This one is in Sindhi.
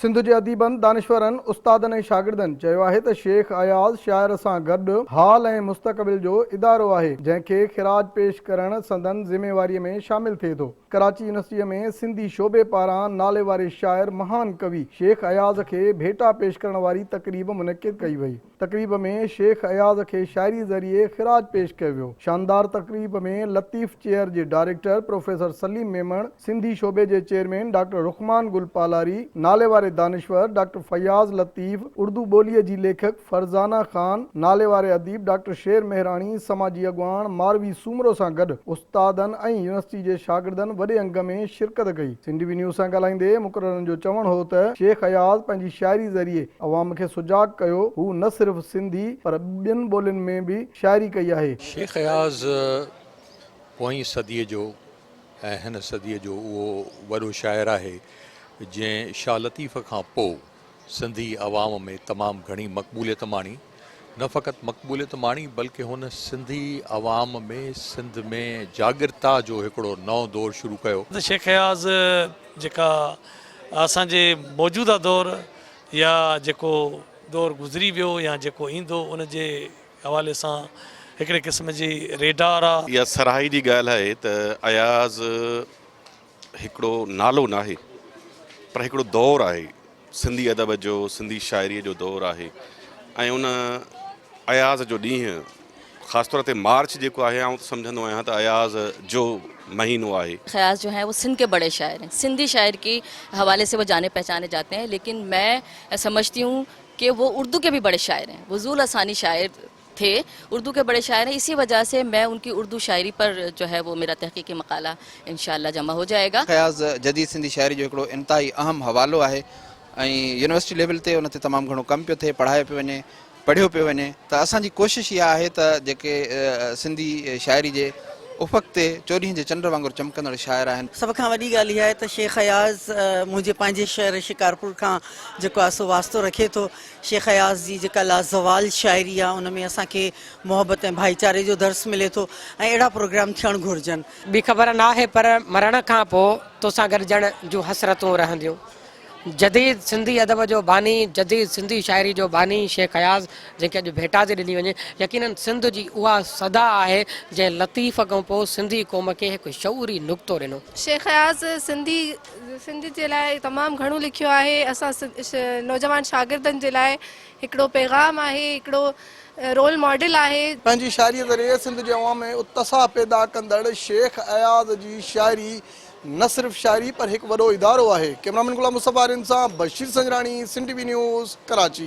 سنڌ جي اديبن، دانشورن، استادن ۽ شاگردن چيو آهي ته شيخ اياز شاعر سان گڏ حال ۽ مستقبل جو ادارو آهي، جنهن کي خراج پيش ڪرڻ سندن ذميواريء ۾ شامل ٿئي ٿو. ڪراچي يونيورسٽيء ۾ سنڌي شعبي پاران ناليواري شاعر مهان ڪوي شيخ اياز کي ڀيٽا پيش ڪرڻ واري تقريب منعقد ڪئي وئي. تقريب ۾ شيخ اياز کي شاعري ذريعي خراج پيش ڪيو ويو. شاندار تقريب ۾ لطيف چيئر جي ڊائريڪٽر پروفيسر سليم ميمڻ، سنڌي شعبي جي چيئرمين ڊاڪٽر رخمان گل پالاري، ناليواري دانشور ڊاڪٽر فياض لطيف، اردو ٻوليء جي ليکڪ فرزانه خان، ناليواري اديب ڊاڪٽر شير مهراڻي، سماجي اڳواڻ ماروي سومرو سان گڏ استادن ۽ يونيورسٽي جي شاگردن وڏي انگ ۾ شرڪت ڪئي. سنڌ ٽي وي نيوز سان ڳالهائيندي مقررن جو چوڻ هو ته شيخ اياز پنهنجي شاعري ذريعي عوام کي سجاڳ ڪيو، هو نه صرف سنڌي پر ٻين ٻولين ۾ به شاعري ڪئي آهي. شيخ اياز پوئين صديء جو ۽ هن صديء جو اهو وڏو شاعر آهي، جنهن شاهه لطيف کان پوء سنڌي عوام ۾ تمام گهڻي مقبوليت ماڻي. نه فقط مقبوليت ماڻي بلڪه هن سنڌي عوام ۾ سنڌ ۾ جاڳرتا جو هڪڙو نئون دور شروع ڪيو. شيخ اياز جيڪا اسان جي موجوده دور يا جيڪو دور گذري ويو يا جيڪو ايندو ان جي حوالي سان هڪڙي قسم جي ريڊار آ. اها سرهائي جي ڳالهه آهي ته اياز هڪڙو نالو ناهي پر هڪڙو دور آهي، سنڌي ادب جو، سنڌي شاعريء جو دور آهي ۽ ان اياز جو ڏينهن خاص طور تي مارچ جيڪو آهي آئون ته سمجهندو آهيان ته اياز جو مهينو آهي. اياز جو هين وو سنڌ ڪي بڙي شاعر هين سنڌي شاعر ڪي حوالي سي وو جاني پهچاني جاتي هين ليڪن مين سمجهتي هون ڪي وو اردو ڪي ڀي بڙي شاعر هين وو ذوالساني شاعر ٿي اردو ڪي بڙي شاعر هين اسي وجه سي مين ان ڪي اردو شاعري پر جو هي وو ميرا تحقيقي مقاله انشاء الله جمع هو جائي گا. اياز جديد سنڌي شاعري جو هڪڙو انتهائي اهم حوالو آهي ۽ يونيورسٽي ليول تي ان تي تمام گهڻو ڪم پيو ٿئي، پڙهايو پيو وڃي، پڙهيو پيو وڃي ته اسان جي ڪوشش اها آهي ته جيڪي سنڌي شاعري جي افق تي چوڏهينء جي چنڊ وانگر چمڪندڙ شاعر آهن. سڀ کان وڏي ڳالهه اها آهي ته شيخ اياز منهنجي پنهنجي شهر شڪارپور کان جيڪو آهي سو واسطو رکي ٿو. شيخ اياز جي جيڪا لازوال شاعري آهي ان ۾ اسان کي محبت ۽ ڀائيچاري جو درس ملي ٿو ۽ اهڙا پروگرام ٿيڻ گهرجن. ٻي خبر ناهي پر مرڻ کان پوء توسان گڏجڻ جون حسرتون رهنديون. جديد سنڌي ادب جو باني، جديد سنڌي شاعري جو باني شيخ اياز جنهن کي اڄ ڀيٽا ٿي ڏني وڃي، يقينن سنڌ جي اها صدا آهي جنهن لطيف کان پوء سنڌي قوم کي هڪ شعوري نقطو ڏنو. شيخ اياز سنڌي سنڌ جي لاء تمام گهڻو لکيو آهي، اسان نوجوان شاگردن جي لاء هڪڙو پيغام آهي، هڪڙو رول ماڊل آهي. پنهنجي شاعريء ذريعي سنڌ جي عوام ۾ اتساهه پيدا ڪندڙ شيخ اياز جي شاعري نه صرف شاعري پر هڪ وڏو ادارو آهي. ڪئميرامين غلام مصطفيٰ آرين سان Bashir Sanjrani, Sindh T V news, Karachi.